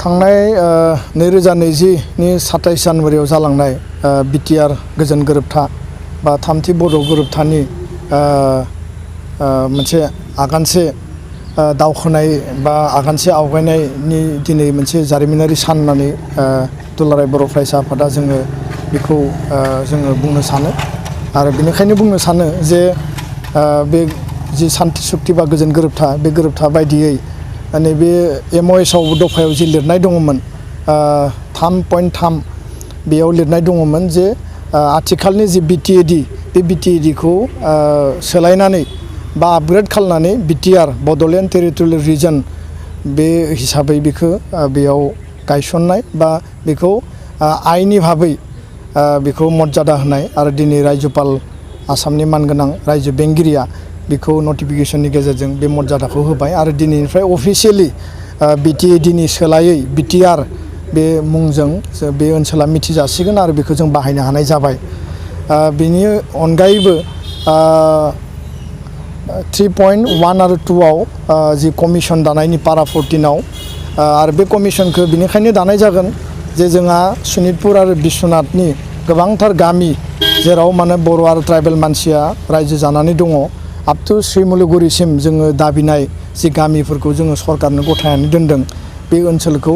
थांनाय 2020 नि 27 जानुवारियाव जालांनाय बिटिआर गोजोन गोरोबथा बा थामथि बर' गोरोबथानि मोनसे आगानसे दावखोनाय बा आगानसे आवगायनायनि दिनै मोनसे जारिमिनारि सान होननानै दुलाराय बर' फरायसा आफादा जोङो बेखौ जोङो बुंनो सानो आरो बेनिखायनो बुंनो सानो जे बे जि सान्थि सुक्ति बा गोजोन गोरोबथा बे गोरोबथा बायदियै नैबे एमअएसआव दफायाव जि लिरनाय दङमोन 3.3 बेयाव लिरनाय दङमोन जे आथिखालनि जि बिटिएडि बे बिटिएडिखौ सोलायनानै बा आपग्रेड खालामनानै बिटिआर बड'लेण्ड टेरिटरियेल रिजन बे हिसाबै बेखौ बेयाव गायसननाय बा बेखौ आइनि भाबै बेखौ मर्यादा होनाय आरो दिनै रायजोपाल आसामनि मानगोनां रायजो बेंगिरिया बेखौ नटिफिकेशननि गेजेरजों बे मर्यादाखौ होबाय आरो दिनैनिफ्राय अफिसियेलि बिटिएडिनि सोलायै बिटिआर बे मुंजों बे ओनसोला मिथिजासिगोन आरो बेखौ जों बाहायनो हानाय जाबाय। बेनि अनगायैबो 3.1 आरो 2 आव जि कमिसन दानायनि पारा 14 आव आरो बे कमिसनखौ बिनिखायनो दानाय जागोन जे जोंहा सनितपुर आरो बिश्वनाथनि गोबांथार गामि जेराव माने बर' आरो ट्राइबेल मानसिया रायजो जानानै दङ आप टु श्रीमलुगुरिसिम जोङो दाबिनाय जि गामिफोरखौ जोङो सरकारनो गथायनानै दोनदों बे ओनसोलखौ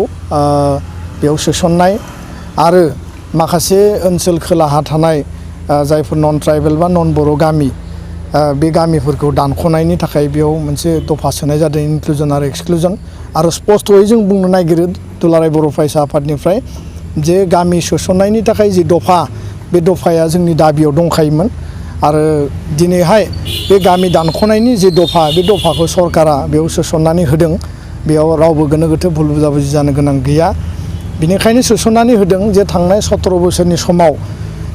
बेयाव सोसननाय आरो माखासे ओनसोल खोलाहा थानाय जायफोर नन ट्राइबेल बा नन बर' गामि बे गामिफोरखौ दानख'नायनि थाखाय बेयाव मोनसे दफा सोनाय जादों इनक्लुजन आरो एक्सक्लुजन आरो स्पष्टयै जों बुंनो नागिरो दुलाराय बर' फरायसा आफादनिफ्राय जे गामि सोसननायनि थाखाय जि दफा बे दफाया जोंनि दाबियाव दंखायोमोन आरो दिनैहाय बे गामि दानख'नायनि जि दफा बे दफाखौ सरकारा बेयाव सोसननानै होदों बेयाव रावबो गोनो गोथो भुल बुजाबुजि जानो गोनां गैया बेनिखायनो सोसननानै होदों जे थांनाय 17 बोसोरनि समाव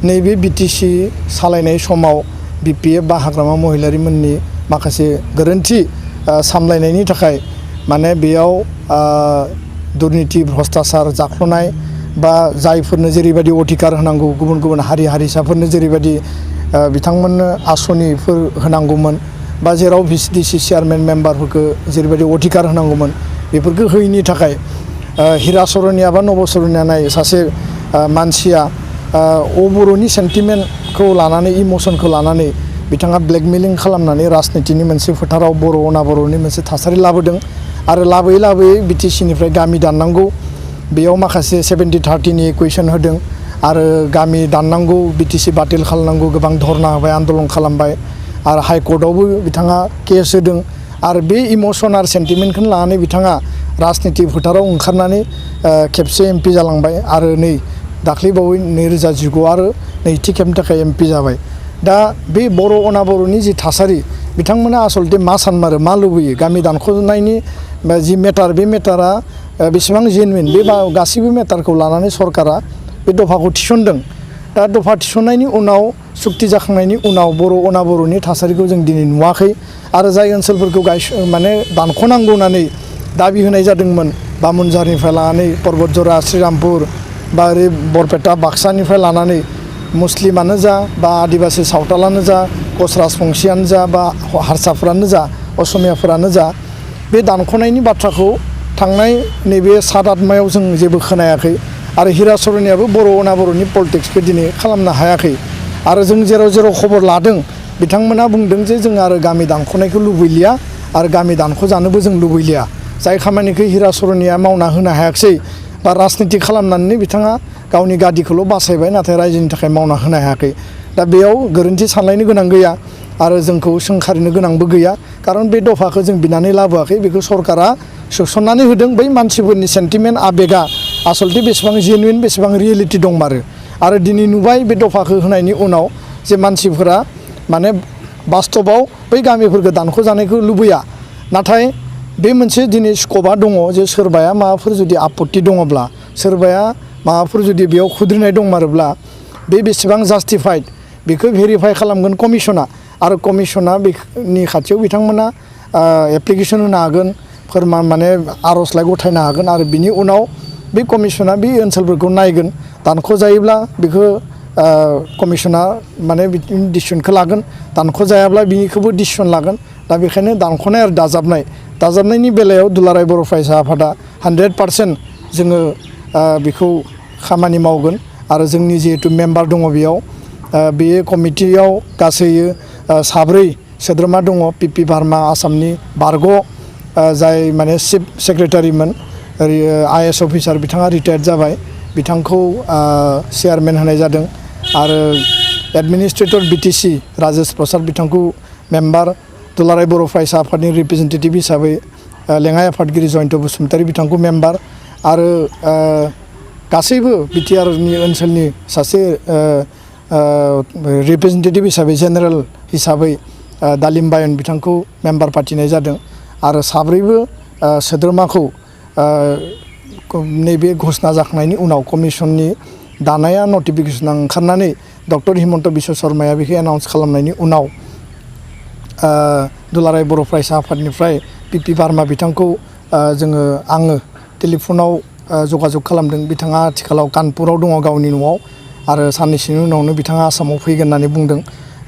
नैबे बिटिसि सालायनाय समाव बिपिएफ बा हाग्रामा महिलारिमोननि माखासे गोरोन्थि सामलायनायनि थाखाय माने बेयाव दुर्नीति भ्रष्टाचार जाख्ल'नाय बा जायफोरनो जेरैबायदि अधिकार होनांगौ गुबुन गुबुन हारि हारिसाफोरनो जेरैबायदि बिथांमोननो आसनिफोर होनांगौमोन बा जेराव भिसिडिसि चेयारमेन मेम्बारफोरखौ जेरैबायदि अधिकार होनांगौमोन बेफोरखौ होयैनि थाखाय हिरा सरनिया बा नब सरनिया नाय सासे मानसिया बर'नि सेन्टिमेन्टखौ लानानै इमसनखौ लानानै बिथाङा ब्लेकमेलिं खालामनानै राजनितिनि मोनसे फोथाराव बर' अना बर'नि मोनसे थासारि लाबोदों आरो लाबोयै लाबोयै बिटिसिनिफ्राय गामि दाननांगौ बेयाव माखासे 70-30नि इकुवेसन होदों आरो गामि दाननांगौ बिटिसि बातिल खालामनांगौ गोबां धरना होबाय आन्दलन खालामबाय आरो हाइकर्टआवबो बिथाङा केस होदों आरो बे इमसन आरो सेन्टिमेन्टखौनो लानानै बिथाङा राजनिति फोथाराव ओंखारनानै खेबसे एमपि जालांबाय आरो नै दाख्लैबावै 2019 आरो नैथि खेबनि थाखाय एमपि जाबाय। दा बे बर' अना बर'नि जि थासारि बिथांमोना आसलते मा सानमारो मा लुबैयो गामि दानख'नायनि जि मेटार बे मेटारा बेसेबां जेनुइन बे गासैबो मेटारखौ लानानै सरकारा बे दफाखौ थिसनदों दा दफा थिसननायनि उनाव सुक्ति जाखांनायनि उनाव बर' अना बर'नि थासारिखौ जों दिनै नुवाखै आरो जाय ओनसोलफोरखौ माने दानख'नांगौ होननानै दाबि होनाय जादोंमोन बामुनझारनिफ्राय लानानै पर्बतझरा श्रीरामपुर बा ओरै बरपेटा बाक्सानिफ्राय लानानै मुस्लिमानो जा बा आदिबासि सावथालानो जा कच राजबंसियानो जा बा हारसाफोरानो जा असमियाफोरानो जा बे दानख'नायनि बाथ्राखौ थांनाय नैबे 7-8 मायाव जों जेबो खोनायाखै आरो हिरा सरनियाबो बर' अना बर'नि पलिटिक्सखौ दिनै खालामनो हायाखै आरो जों जेराव जेराव खबर लादों बिथांमोना बुंदों जे जों आरो गामि दानख'नायखौ लुबैलिया आरो गामि दानख'जानोबो जों लुबैलिया जाय खामानिखौ हिरा सरनिया मावना होनो हायाखिसै बा राजनिति खालामनानै बिथाङा गावनि गादिखौल' बासायबाय नाथाय रायजोनि थाखाय मावना होनो हायाखै दा बेयाव गोरोन्थि सानलायनो गोनां गैया आरो जोंखौ सोंखारिनो गोनांबो गैया खारन बे दफाखौ जों बिनानै लाबोआखै बेखौ सरकारा सोसननानै होदों बै मानसिफोरनि सेन्टिमेन्ट आबेगा आसलते बेसेबां जेनुइन बेसेबां रियेलिटि दंमारो आरो दिनै नुबाय बे दफाखौ होनायनि उनाव जे मानसिफोरा माने बास्तबाव बै गामिफोरखौ दानख'जानायखौ लुबैया नाथाय बे मोनसे दिनै स्कपा दङ जे सोरबाया माबाफोर जुदि आपत्ति दङब्ला सोरबाया माबाफोर जुदि बेयाव खुद्रिनाय दंमारोब्ला बे बेसेबां जास्टिफाइड बेखौ भेरिफाइ खालामगोन कमिसना आरो कमिसना बेनि खाथियाव बिथांमोना एप्लिकेसन होनो हागोन फोरमान माने आर'जलाइ गथायनो हागोन आरो बिनि उनाव बे कमिसना बे ओनसोलफोरखौ नायगोन दानख'जायोब्ला बेखौ कमिसना माने डिसिसनखौ लागोन दानख'जायाब्ला बिनिखौबो डिसिसन लागोन दा बेखायनो दानख'नाय आरो दाजाबनायनि बेलायाव दुलाराय बर' फरायसा आफादा 100% जोङो बेखौ खामानि मावगोन आरो जोंनि जिहेतु मेम्बार दङ बेयाव बे कमिटियाव गासै साब्रै सोद्रोमा दङ पिपि भार्मा आसामनि बारग' जाय माने चिफ सेक्रेटारिमोन IAS अफिसार बिथाङा रिटायार्ड जाबाय बिथांखौ चेयारमेन होनाय जादों आरो एडमिनिस्ट्रेटर BTC राजेश प्रसाद बिथांखौ मेम्बार दुलाराय बर' फरायसा आफादनि रिप्रेजेन्टेटिभ हिसाबै लेङाइ आफादगिरि जयन्त बसुमतारी बिथांखौ मेम्बार आरो गासैबो बिटिआरनि ओनसोलनि सासे रिप्रेजेन्टेटिभ हिसाबै जेनेरेल हिसाबै दालिम बायन बिथांखौ मेम्बार फाथिनाय जादों आरो साब्रैबो सोद्रोमाखौ नैबे घोषणा जाखांनायनि उनाव कमिसननि दानाया नटिफिकेसन ओंखारनानै डक्टर हिमन्त बिश्व शर्माया बेखौ एनाउन्स खालामनायनि उनाव दुलाराय बर' फरायसा आफादनिफ्राय पिपि भार्मा बिथांखौ आङो टेलिफनाव जगाजग खालामदों बिथाङा आथिखालाव कानपुराव दङ गावनि न'आव आरो साननैसोनि उनावनो बिथाङा आसामाव फैगोन होननानै बुंदों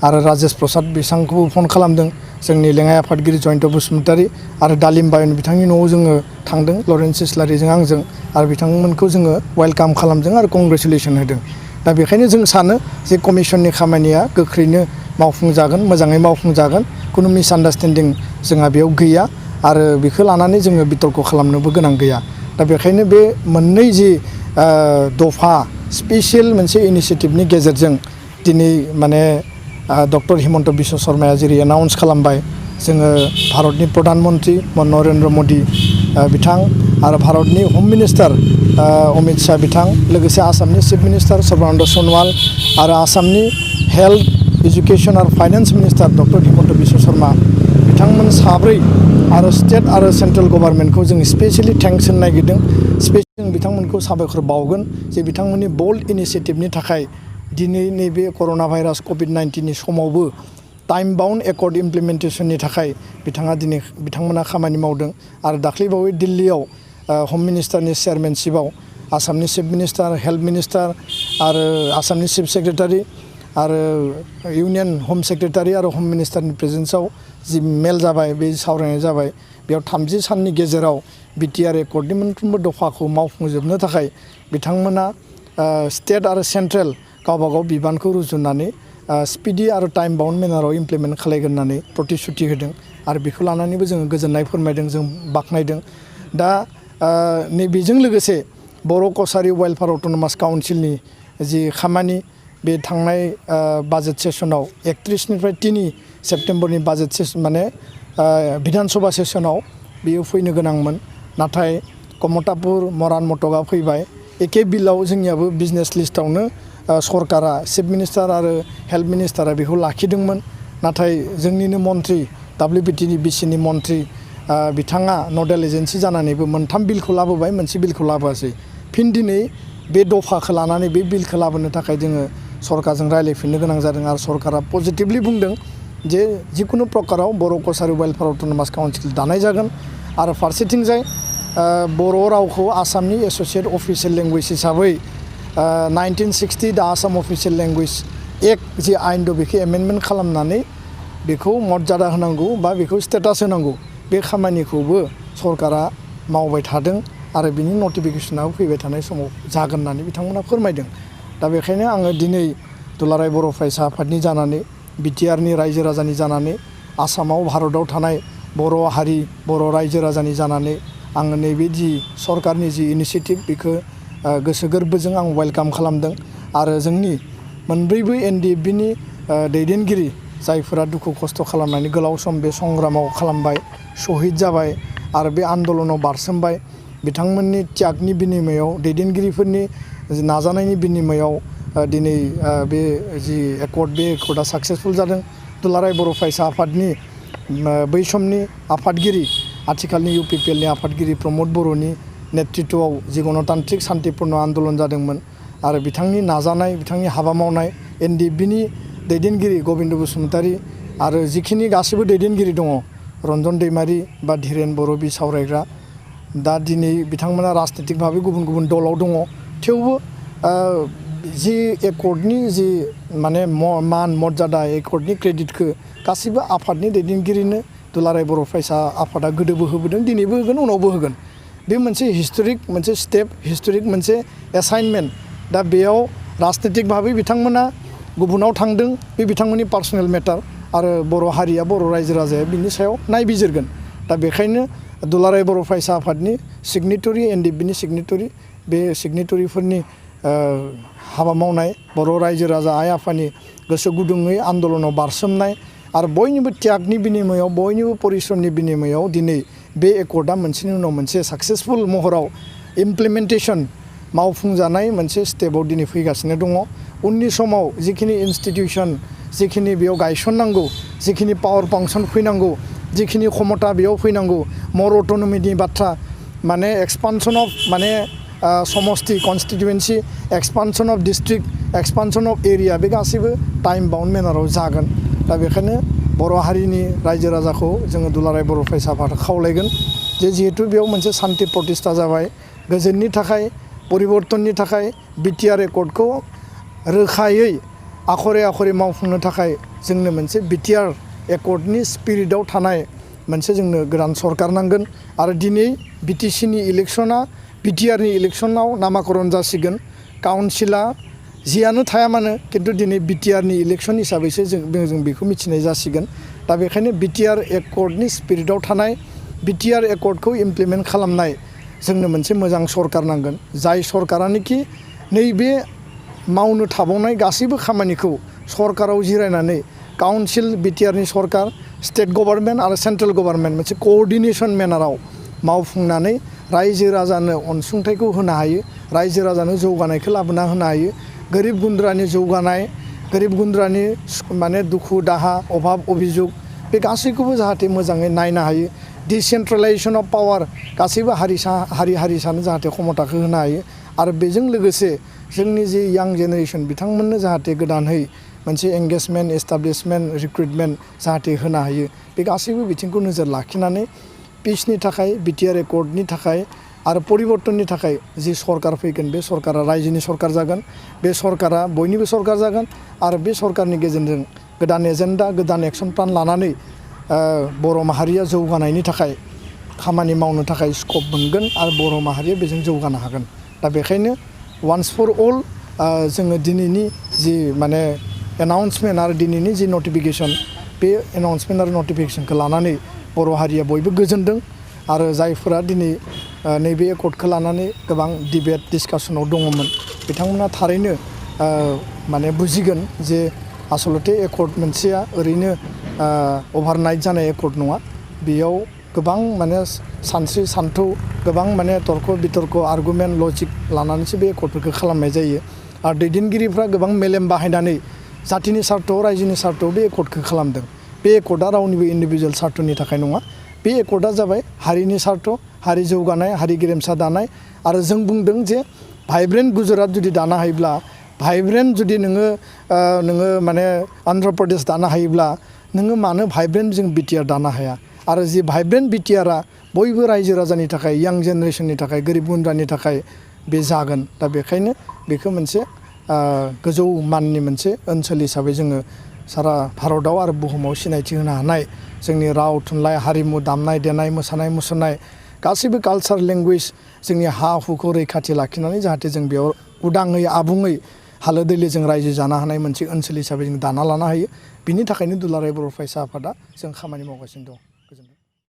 आरो राजेश प्रसाद बिथांखौबो फन खालामदों जोंनि लेङाइ आफादगिरि जयन्त बसुमतारी आरो दालिम बायन बिथांनि न'आव जोङो थांदों लरेन्स इस्लारिजों आंजों आरो बिथांमोनखौ जोङो वेलकाम खालामदों आरो कंग्रेसुलेसन होदों दा बेखायनो जों सानो जे कमिसननि खामानिया गोख्रैनो मावफुंजागोन मोजाङै मावफुंजागोन खुनु मिसआन्डारस्टेन्डिं जोंहा बेयाव गैया आरो बेखौ लानानै जोङो बितर्क खालामनोबो गोनां गैया दा बेखायनो बे मोननै जि दफा स्पेसियेल मोनसे इनिसियेटिभनि गेजेरजों दिनै माने डक्टर हिमन्त बिश्व शर्माया जेरै एनाउन्स खालामबाय जोङो भारतनि प्रधान मन्त्रि नरेन्द्र मदि बिथां आरो भारतनि हम मिनिस्टार अमित शाह बिथां लोगोसे आसामनि चिफ मिनिस्टार सर्बानन्द सनवाल आरो आसामनि हेल्थ इडुकेसन आरो finance minister doctor Himanta Biswa Sharma बिथांमोन साब्रै आरो स्टेट आरो सेन्ट्रेल गभर्नमेन्टखौ जों स्पेसियेलि थेंक्स होनो नागिरदों स्पेसियेलि जों बिथांमोनखौ साबायखर बावगोन जे बिथांमोननि बोल्ड इनिसियेटिभनि थाखाय दिनै नैबे कर'ना भाइरास COVID-19नि समावबो टाइम बाउन्ड एकर्ड इमप्लिमेन्टेसननि थाखाय बिथांमोना खामानि मावदों आरो दाख्लैबावै दिल्लीयाव हम मिनिस्टारनि चेयारमेनशिपआव आसामनि चिफ मिनिस्टार हेल्थ मिनिस्टार आरो आसामनि चिफ सेक्रेटारि आरो इउनियन हम सेक्रेटारि आरो हम मिनिस्टारनि प्रेजेन्सआव जि मेल जाबाय बे सावरायनाय जाबाय बेयाव 30 साननि गेजेराव बिटिआर एकर्डनि मोनफ्रोमबो दफाखौ मावफुंजोबनो थाखाय बिथांमोना स्टेट आरो सेन्ट्रेल गावबागाव बिबानखौ रुजुननानै स्पिडि आरो टाइम बाउन्ड मेनाराव इमप्लिमेन्ट खालायगोन होननानै प्रतिश्रुति होदों आरो बेखौ लानानैबो जोङो गोजोननाय फोरमायदों जों बाख्नायदों दा नैबेजों लोगोसे बर' कसारि वेलफेयार अट'नमास काउन्सिलनि जि खामानि बे थांनाय बाजेट सेसनाव 31निफ्राय 3 सेप्तेम्बरनि बाजेट सेसन माने बिधान सभा सेसनाव बेयो फैनो गोनांमोन नाथाय कमतापुर मरान मटकआ फैबाय एखे बिलाव जोंनियाबो बिजनेस लिस्टआवनो सरकारा चिफ मिनिस्टार आरो हेल्थ मिनिस्टारा बेखौ लाखिदोंमोन नाथाय जोंनिनो मन्त्रि WBTनि मन्त्रि बिथाङा नडेल एजेन्सि जानानैबो मोनथाम बिलखौ लाबोबाय मोनसे बिलखौ लाबोआसै फिन दिनै बे दफाखौ लानानै बे बिलखौ लाबोनो थाखाय जोङो सरकारजों रायज्लायफिननो गोनां जादों आरो सरकारा पजिटिभलि बुंदों जे जिखुनु प्रकाराव बर' कसारि वेलफेयार अट'नमास काउन्सिल दानाय जागोन आरो फारसेथिंजाय बर' रावखौ आसामनि एस'सियेट अफिसियेल लेंगुवेज हिसाबै 1960 दा आसाम अफिसियेल लेंगुवेज एक्ट जि आइन दं बेखौ एमेन्डमेन्ट खालामनानै बेखौ मर्यादा होनांगौ बा बेखौ स्टेटास होनांगौ बे खामानिखौबो सरकारा मावबाय थादों आरो बिनि नटिफिकेसनाबो फैबाय थानाय समाव जागोन होननानै बिथांमोना फोरमायदों दा बेखायनो आङो दिनै दुलाराय बर' फरायसा आफादनि जानानै बिटिआरनि रायजो राजानि जानानै आसामाव भारताव थानाय बर' हारि बर' रायजो राजानि जानानै आङो नैबे जि सरकारनि जि इनिसियेटिभ बेखौ गोसो गोरबोजों आं वेलकाम खालामदों आरो जोंनि मोनब्रैबो NDFBनि दैदेनगिरि जायफोरा दुखु खस्थ' खालामनानै गोलाव सम बे संग्रामाव खालामबाय शहीद जाबाय आरो बे आन्दलनाव बारसोमबाय बिथांमोननि त्यागनि बिनिमयाव दैदेनगिरिफोरनि नाजानायनि बिनिमयाव दिनै बे जि एकर्डआ साक्सेसफुल जादों दुलाराय बर' फरायसा आफादनि बै समनि आफादगिरि आथिखालनि UPPLनि आफादगिरि प्रमद बर'नि नेतृत्वआव जि गणतान्त्रिक शान्तिपूर्ण आन्दलन जादोंमोन आरो बिथांनि नाजानाय बिथांनि हाबा मावनाय NDFBनि दैदेनगिरि गबिन्द बसुमतारी आरो जिखिनि गासैबो दैदेनगिरि दङ रन्जन दैमारि बा धीरेन बर' बि सावरायग्रा दा दिनै बिथांमोना राजनितिक भाबै गुबुन गुबुन दलाव दङ थेवबो जि एकर्डनि जि माने मान मर्यादा एकर्डनि क्रेडिटखौ गासैबो आफादनि दैदेनगिरिनो दुलाराय बर' फरायसा आफादा गोदोबो होबोदों दिनैबो होगोन उनावबो होगोन बे मोनसे हिस्टरिक मोनसे स्टेप हिस्टरिक मोनसे एसाइनमेन्ट दा बेयाव राजनितिक भाबै बिथांमोना गुबुनाव थांदों बे बिथांमोननि पार्सनेल मेटार आरो बर' हारिया बर' रायजो राजाया बिनि सायाव नायबिजिरगोन दा बेखायनो दुलाराय बर' फरायसा आफादनि सिगनेटरि एनडिएफबिनि सिगनेटरि बे सिगनेटरिफोरनि हाबा मावनाय बर' रायजो राजा आइ आफानि गोसो गुदुङै आन्दलनाव बारसोमनाय आरो बयनिबो त्यागनि बिनिमयाव बयनिबो परिश्रमनि बिनिमयाव दिनै बे एकर्डआ मोनसेनि उनाव मोनसे साक्सेसफुल महराव इमप्लिमेन्टेसन मावफुंजानाय मोनसे स्टेपआव दिनै फैगासिनो दङ उननि समाव जिखिनि इन्सटिटिउसन जिखिनि बेयाव गायसननांगौ जिखिनि पावार फांसन फैनांगौ जिखिनि क्षमता बेयाव फैनांगौ मर अट'नमिनि बाथ्रा माने एक्सपानसन अफ माने समस्ति कन्स्टिटुवेन्सि expansion of district expansion of area बे गासैबो टाइम बाउन्ड मेनाराव जागोन दा बेखायनो बर' हारिनि रायजो राजाखौ जोङो दुलाराय बर' फरायसा आफादखौ खावलायगोन जे जिहेतु बेयाव मोनसे सान्ति प्रतिष्ठा जाबाय गोजोननि थाखाय परिबर्तननि थाखाय बिटिआर एकर्डखौ रोखायै आखरे आखरे मावफुंनो थाखाय जोंनो मोनसे बिटिआर एकर्डनि स्पिरिटआव थानाय मोनसे जोंनो गोदान सरकार नांगोन आरो दिनै बिटिसिनि इलेक्सना बिटिआरनि इलेक्सनाव नामाकरन जासिगोन काउन्सिला जियानो थाया मानो खिन्थु दिनै बिटिआरनि इलेक्सन हिसाबैसो जों बेखौ मिथिनाय जासिगोन दा बेखायनो बिटिआर एकर्डनि स्पिरिटआव थानाय बिटिआर एकर्डखौ इमप्लिमेन्ट खालामनाय जोंनो मोनसे मोजां सरकार नांगोन जाय सरकारानोखि नैबे मावनो थाबावनाय गासैबो खामानिखौ सरकाराव जिरायनानै काउन्सिल बिटिआरनि सरकार स्टेट गभर्नमेन्ट आरो सेन्ट्रेल गभर्नमेन्ट मोनसे कअर्डिनेसन मेनाराव मावफुंनानै रायजो राजानो अनसुंथाइखौ होनो हायो रायजो राजानो जौगानायखौ लाबोना होनो हायो गोरिब गुन्द्रानि जौगानाय गोरिब गुन्द्रानि माने दुखु दाहा अभाब अभिजुग बे गासैखौबो जाहाथे मोजाङै नायनो हायो डिसेन्ट्रेलाइजेसन अफ पावार गासैबो हारिसानो जाहाथे क्षमताखौ होनो हायो आरो बेजों लोगोसे जोंनि जे यां जेनेरेसन बिथांमोननो जाहाथे गोदानै मोनसे एंगेजमेन्ट एस्टाब्लिशमेन्ट रिक्रुटमेन्ट जाहाथे होनो हायो बे गासैबो बिथिंखौ नोजोर लाखिनानै पिसनि थाखाय बिटिआर एकर्डनि थाखाय आरो परिबर्तननि थाखाय जि सरकार फैगोन बे सरकारा रायजोनि सरकार जागोन बे सरकारा बयनिबो सरकार जागोन आरो बे सरकारनि गेजेरजों गोदान एजेन्डा गोदान एक्सन प्लान लानानै बर' माहारिया जौगानायनि थाखाय खामानि मावनो थाखाय स्कप मोनगोन आरो बर' माहारिया बेजों जौगानो हागोन दा बेखायनो वान्स फर अल जोङो दिनैनि जि माने एनाउन्समेन्ट आरो दिनैनि जि नटिफिकेसन बे एनाउन्समेन्ट आरो नटिफिकेसनखौ लानानै बर' हारिया बयबो गोजोनदों आरो जायफोरा दिनै नैबे एकर्डखौ लानानै गोबां डिबेट डिसकासनाव दङमोन बिथांमोना थारैनो माने बुजिगोन जे आसलते एकर्ड मोनसेया ओरैनो अभारनाइट जानाय एकर्ड नङा बेयाव गोबां माने सानस्रि सान्थौ गोबां माने तर्क बितर्क आर्गुमेन्ट लजिक लानानैसो बे एकर्डफोरखौ खालामनाय जायो आरो दैदेनगिरिफ्रा गोबां मेलेम बाहायनानै जातिनि सार्थआव रायजोनि सार्थआव बे एकर्डखौ खालामदों बे एकर्डआ रावनिबो इन्डिभिजुवेल सार्थनि थाखाय नङा बे एकर्डआ जाबाय हारिनि सार्थ हारि जौगानाय हारि गेरेमसा दानाय आरो जों बुंदों जे भाइब्रेन्ट गुजरात जुदि दानो हायोब्ला भाइब्रेन्ट जुदि नोङो माने अन्ध्र प्रदेश दानो हायोब्ला नोङो मानो भाइब्रेन्ट जों बिटिआर दानो हाया आरो जि भाइब्रेन्ट बिटिआरआ बयबो रायजो राजानि थाखाय यां जेनेरेसननि थाखाय गोरिब गुन्द्रानि थाखाय बे जागोन दा बेखायनो बेखौ मोनसे गोजौ माननि मोनसे ओनसोल हिसाबै जोङो सारा भारतआव आरो बुहुमाव सिनायथि होनो हानाय जोंनि राव थुनलाइ हारिमु दामनाय देनाय मोसानाय मुसुरनाय गासैबो कालचार लेंगुवेज जोंनि हा हुखौ रैखाथि लाखिनानै जाहाथे जों बेयाव उदाङै आबुङै हालो दैलो जों रायजो जानो हानाय मोनसे ओनसोल हिसाबै जों दाना लानो हायो बिनि थाखायनो दुलाराय बर' फरायसा आफादा जों खामानि मावगासिनो दं